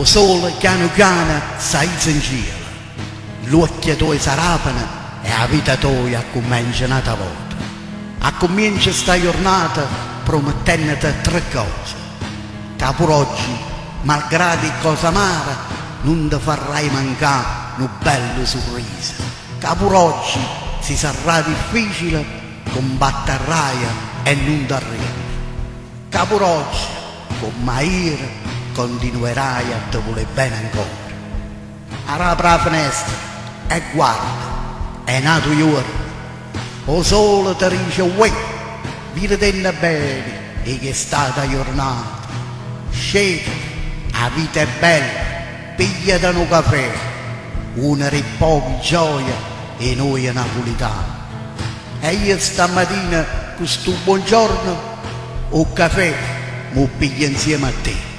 'O sole chianu chiano s'aiza 'ncielo, ll'uocchie tuoje s'arapeno e 'a vita toja accummencia n'ata vota. Accummience 'sta jurnata prumettennete tre cose, ca pure oggi, malgrado 'e ccose amare, nun te farraje mancà nu bellu surriso, ca pure oggi, si sarrà difficile, cumbattarraje e nun t'arrienne. Ca pure oggi, comm' ajere, continuerai a te vulè bene ancora. Arapre 'a fenestra e guarda, è n'atu juorno. 'O sole te dice uè, viretenne bene 'e chest'ata jurnata. Scétate, 'a vita è bella, pigliate nu cafè, una d' 'e poche gioie 'e nuje napulitane. E io stammatina cu stu buongiorno 'o cafè m' 'o piglio 'nzieme a te.